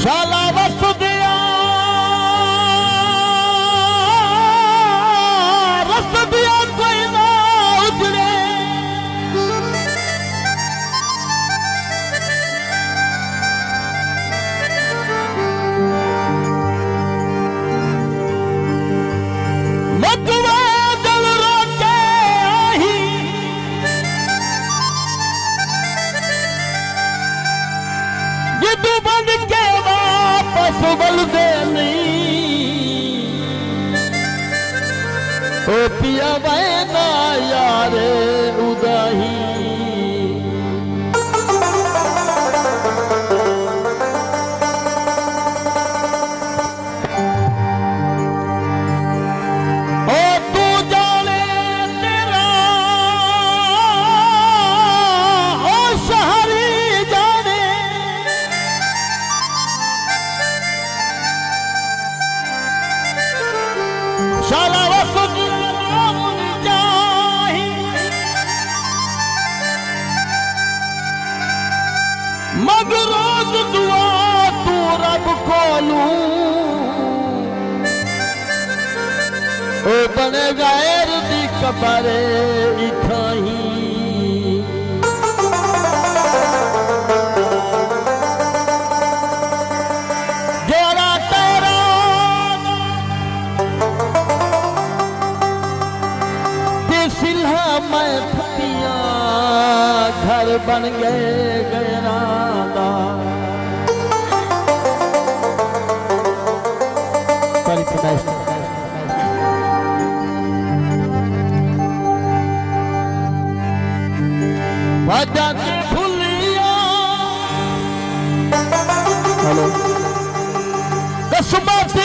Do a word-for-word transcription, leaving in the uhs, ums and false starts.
شالا وسدیاں، رسدیاں کوئی نہ اجڑے۔ مکوے دل روکے آہی، جدوں بن کے واپس ولدے نئیں۔ او پیا وینا یارے اوداہی۔ او توں ڄاݨے تیݙا، او شہری ڄاݨے۔ شالا وسدیاں نام چاہی، منگ روز دعا توں رب کولوں، او بݨے غیر دی قبر اتھاہیں۔ جیڑھا تیرا تے سلھا میں پھتیاں، گھر بݨ ڳئے غیراں دا۔ تالی تھے مائسٹر۔ وجہ تے بھلیا۔ ہیلو۔ قسمت